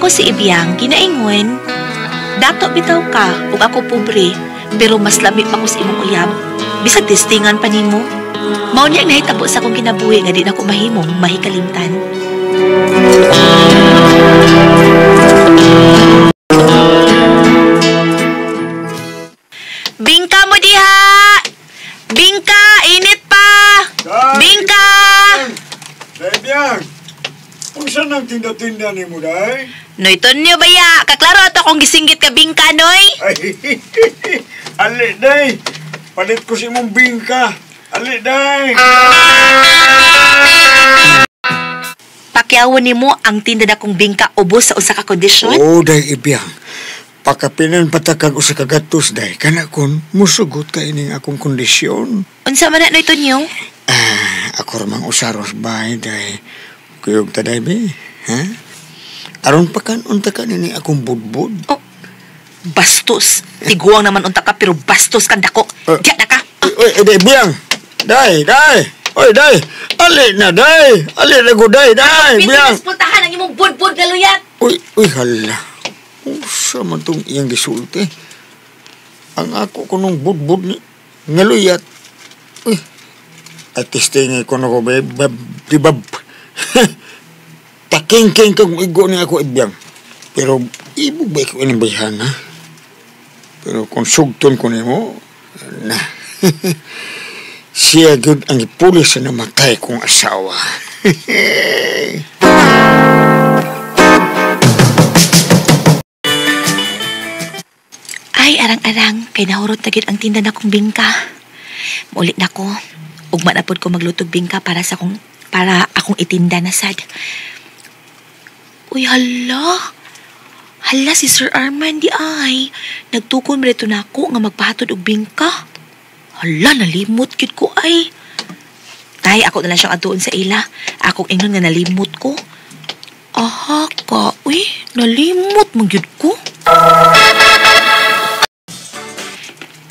Nako si Ibyang, ginaingon, dato bitaw ka, ug ako pobre, pero mas lami pa ko sa imong uyab. Bisag testingan pa nimo. Mao niya ang nahitabo sa akong kinabuhi nga di na ko mahimong mahikalimtan. Bingka mo diha! Bingka! Init pa! Bingka! Day, unsa nang tinda-tinda ni mo, day? Noy, tonyo ba ya? Kaklaro ato akong gisinggit ka bingka, Noy? Ay, ali, day! Palit ko si imong bingka. Ali, day! Pakyawon nimo ang tinda na kong bingka ubos sa usa ka kondisyon? Oo, day, Ibyang. Pakapinan patakag usa ka gatos, day. Kana kon musugot ka ining akong kondisyon. Unsa man na, Noy Tonyo? Ah, ako ramang usaros bahay, day. Kuyog ta, day, be. Ha? Aron pa kan unta ka nini akong budbud. Oh, bastos. Tiguang naman unta ka pero bastos kang dako. Diya na ka. Uy, day, Biyang. Day, day. Oy, day. Ali na, day. Ali na ko, day, day. Biyang. Pintas ang imong budbud na luyat. Uy, uy, hala. Usa man tong iyang gisulti. Ang ako ko nung budbud ni ngaluyat. Uy. At testingay ko na ko, babe, di ba? Takingking kang igo ni ako, Ibyang. Pero ibog ba ikaw ining bayhan, ha? Pero kung sugton ko nimo, na. Siya gyud ang ipulis sa namatay kong asawa. Ay, arang-arang, kay nahurot na gyud ang tinda na kong bingka. Maulit na ko. Ugma na pod ko maglutog bingka para sa akong para akong itinda na sad. Uy, hala. Hala si Sir Arman di ay. Nagtukon mo rito na ako nga magpahatod og bingka. Hala, nalimot gyud ko ay. Tay, ako na lang siyang atuon sa ila. Akong ingnon nga nalimot ko. Aha ka, uy, nalimot mo gyud ko.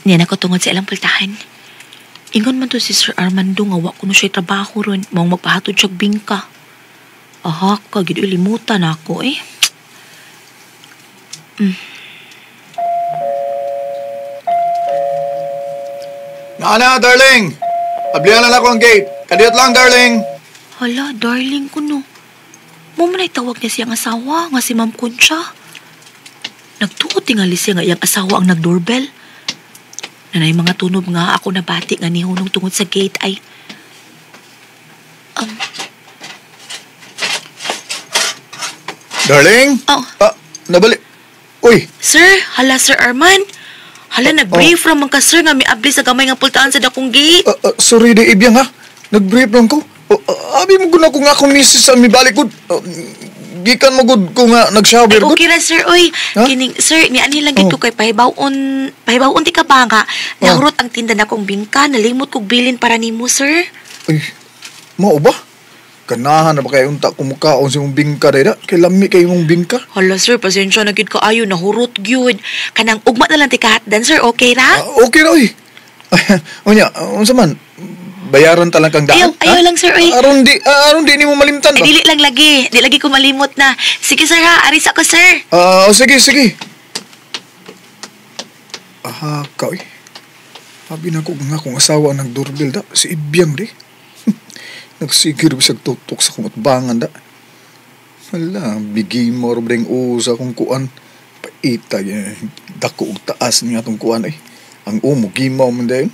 Niyan ako tungod sa ilang pultahan. Ingon man to si Sir Armando nga wa kuno siya trabaho ron, maong magpahatod siya bingka. Aha ka, gid limutan ako eh. Naana, darling! Ablihan na ako ang gate. Kadiyot lang, darling! Hala, darling ko no. Mo man ay tawag niya siyang asawa, nga si Ma'am Concha. Nagtuot tingali siya nga iyang asawa ang nagdoorbell. Nanay mga tunob nga ako nabati nga nihunong tungod sa gate ay... Darling? Oh. Ah, nabali. Uy! Sir, hala Sir Arman. Hala, nag-brief oh. Ramang ka sir nga miabli sa gamay nga pultaan sa dakong gate. Sorry di Ibyang ha. Nag-brief lang ko. Abi mo guna ko nga akong misis sa mibalik ko. Gikan mo gud ko nga nag-shower gud. Okay ra sir, oy. Ha? Kining sir, ni ani lang gid ko kay pahibawon, pahibawon ti ka ba nga. Nahurot ang tinda na kong bingka, nalimot kog bilin para nimo sir. Uy, mao ba? Ganahan na ba kayo unta kumukaon sa imong bingka dayda? Kay lami kay imong bingka. Hala sir, pasensya na gid kaayo, nahurot gyud. Kanang ugma na lang ti kahatdan sir, okay ra? Okay ra oy. Unya, unsa man? Bayaran ta lang kang daan. Ayaw, ayaw lang sir oy. Aron di nimo malimtan ba? Ay, dili lang lagi. Di lagi ko malimot na. Sige sir ha, aris ako sir. Sige, sige. Aha, ka oy. Abi na ko nga akong asawa ang nagdoorbell da, si Ibyang di. Nagsigir bisag tutok sa kumutbangan da. Hala, bigay mo rin usa kong kuan. Paita, dako og taas niya atong kuan ay. Ang umo, gimaw man dayon.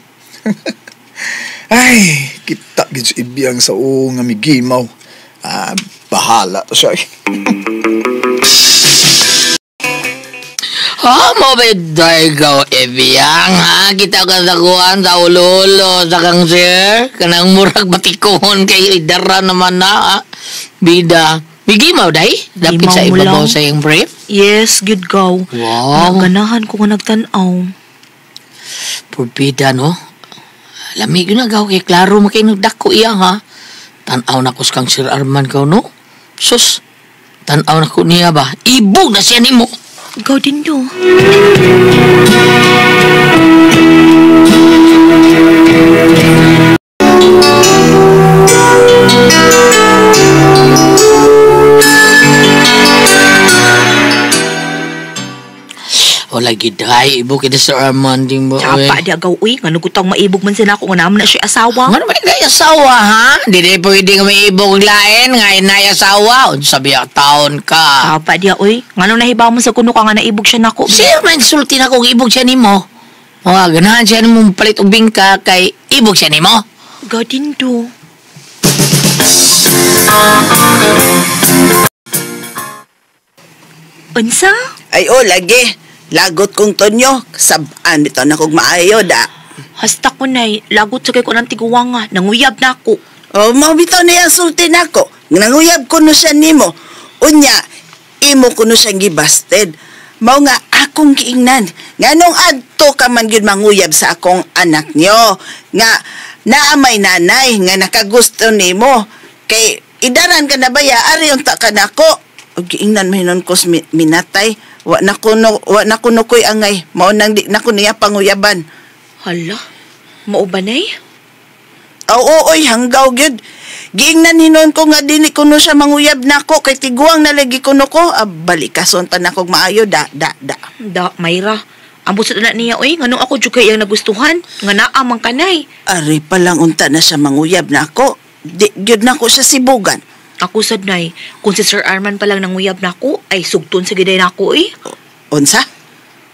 Ay, kita gid si Ibyang sa o nga migimaw. Ah, bahala to siya. Ha, mo ba ikaw, Ibyang, ha? Kita ka sa kuan, sa ulo-ulo, sa kang sir. Kanang murag batikohon kay idara naman na, ha? Bida. Migimaw, day? Dapit sa ibabaw sa iyong brief? Yes, good go. Wow. Naganahan ko nga nagtanaw. Purbida, no? Lamig yun na, gaw. Kay klaro mo kayo nagdako iya, ha? Tanaw na ko sa kang Sir Arman ka, no? Sus, tanaw na ko niya ba? Ibog na siya nimo. Ikaw din do. Wala giday, ibog kita sa Armand din mo. Tsapa di agaw, uy. Nga nugutang maibog man sila ako nga naman na siya asawa. Nga naman kay asawa, ha? Di di pwede nga may ibog lain, nga inay asawa. Sabi ang taon ka. Tsapa di, uy. Nga nung nahibaw mo sa kuno ka nga naibog siya nako. Sir, man sulti na kung ibog siya nimo. O, ganahan siya nimo palit og bingka kay ibog siya nimo. Gadin do. Unsa? Ay, oh, lagi. Lagot kong tonyo, sabaan bitaw na kog maayo da. Hasta ko nay, lagot sa kay ko ng tiguwanga, nanguyab na ako. Oh, mao bitaw na yang sulti nako. Nanguyab ko no siya nimo. Unya, imo ko no siyang gibasted. Mao nga akong giingnan. Nganong adto ka man gyud manguyab sa akong anak niyo. Nga naa may nanay nga nakagusto nimo. Kay idaran ka na baya ari unta ka nako. Og giingnan mo hinon ko minatay. Wa na kuno ko'y angay. Mao nang di na ko niya panguyaban. Hala, mao ba nay? Oo, oy, hanggaw gyud. Giingnan hinon ko nga dili kuno siya manguyab nako kay tiguang na lagi kuno ko. Balikason pa nako maayo da da da. Da, Mayra. Ambot sa tanan niya oy, nganong ako jud kay iyang nagustuhan, nga naa man kanay. Ari pa lang unta na siya manguyab nako. Di gyud nako siya sibugan. Ako sad nay, kung si Sir Arman pa lang nanguyab nako, ay sugton sa giday nako eh. Unsa?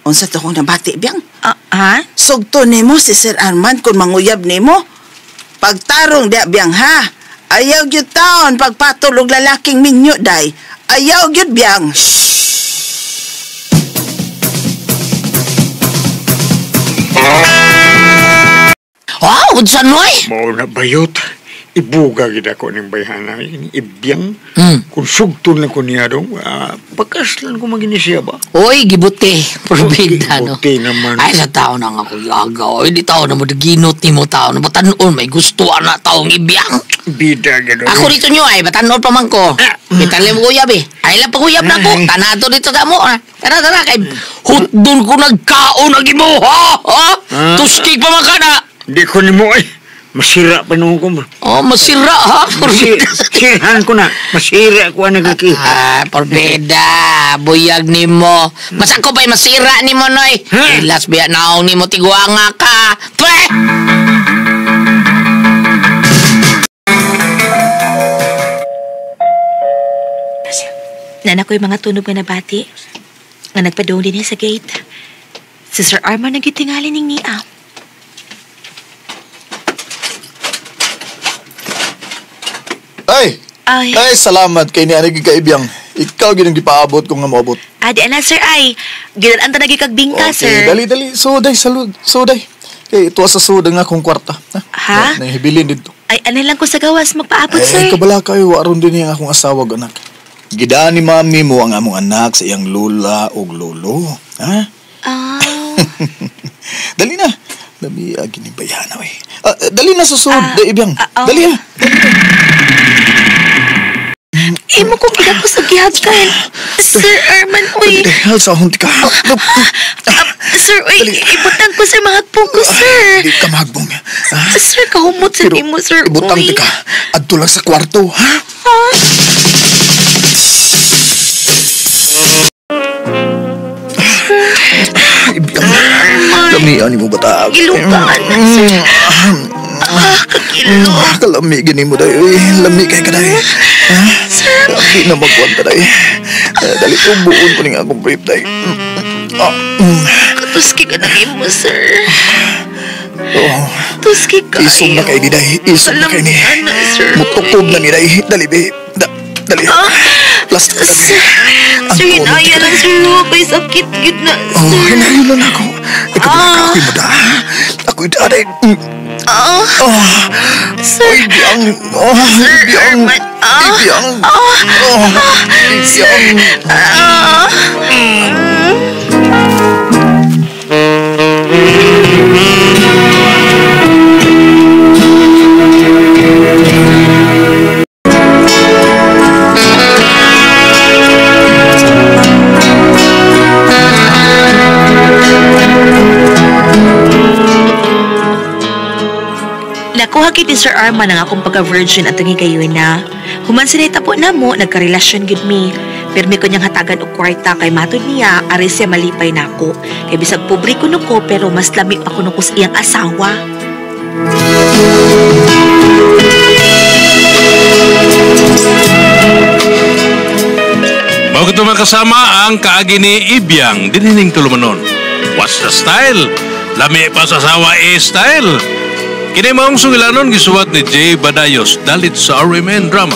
Unsa to kong nabati biyang? Ha? Sugton nimo si Sir Arman kung manguyab nimo. Pagtarong diya biyang ha. Ayaw gyud taon pagpatol og lalaking minyo day. Ayaw gyud biyang. Wow, unsa noy? Mao na bayot. Ibuga gid ako ning bayhana ibiyang. Kung sugton lang ko niya dong, pagkaslan ko magini siya ba? Oy, gibuti. Probida, no? Gibuti naman. Ay, sa tao na nga ko yagaw. Oy, di tao na mo, ginot ni mo tao na. Batanon, may gusto na taong ibiyang. Bida gid. Ako dito nyo ay, batanon pa man ko. Bitali mo kuyab eh. Ay lang paguyab na ko. Tanato dito ka mo. Tara, tara. Kay hutdon ko nagkaon ang imuha. Ha? Tuskig pa man ka na. Di ko ni mo ay. Masira pa nung ko. Oh, masira ha? Sirahan ko na. Masira ko ang nagkakita. Ah, porbeda. Buyag ni mo. Mas ako pa'y masira ni mo, Noy. Ilas biya naong ni mo tiguanga ka. Pwe! Nana ko'y mga tunog nga nabati. Nga nagpadung din sa gate. Si Sir Arman nagitingali ning niya. Ay! Ay. Ay, salamat kay ni Anigi Kaibiyang. Ikaw ginang gipaabot ko nga moabot. Adi ana sir ay. Gidalan ta nagi kag bingka, okay, sir. Dali, dali. Suday, salud. Suday. Kay ituwa sa suda nga akong kwarta. Ha? Nahibilin dito. Ay, ano lang ko sa gawas magpaabot, ay, sir. Ay, kabala kayo. Waron din ang akong asawa anak. Gidaan ni mami mo ang among anak sa iyang lola og lolo. Ha? Oh. Dali na. Dami, ginibayana, we. Dali na sa sud, Ibiyang. Oh. Dali na. Imo kong gidako sa gihagan. Sir Arman, uy. Dali, sa hunti ka. Sir, uy, ibutang ko, sir. Mahagbong ko, sir. Di ka mahagbong. Sir, kahumot sa imo, sir. Ibutang di ka. Adto lang sa kwarto, ha? Ha? Ibiyang. Lamian mo bata. Gilukaan, sir. Kakilo. Kalami, gini mo dahi. Uy, lami kay ka dahi. Sir. Di na magkuhan ka dahi. Dali, ubuon ko ning akong brief dahi. Katuski ka na imo, sir. Oh. Tuski ka. Isog na kay ni dahi. Isog na kay ni. Mutukob na ni dahi. Dali, be. Dali. Plastic na Sir, sir, hinaya lang, sir. Kay sakit gid na, sir. Oh, hinayo lang ako. Ikaw na ka, ako'y mada. Ako'y daday. Oh. Sir. Oy, biyang. Oh, biyang. Biyang. Oh. Biyang. Nakuha kit ni Sir Arman ang akong pagka-virgin at ang higayon na. Human sinita po na mo, nagkarelasyon gid mi. Pirmi ko niyang hatagan og kwarta kay matud niya ari siya malipay nako. Kay bisag pobre kuno ko pero mas lami pa kuno ko sa iyang asawa. Mao kato mga kasama ang kaagi ni Ibyang dinining tulumanon. What's the style? Lami pa sa asawa e style. Kini maong sungilanon gisuwat ni Jay Badayos dalit sa RMN Drama.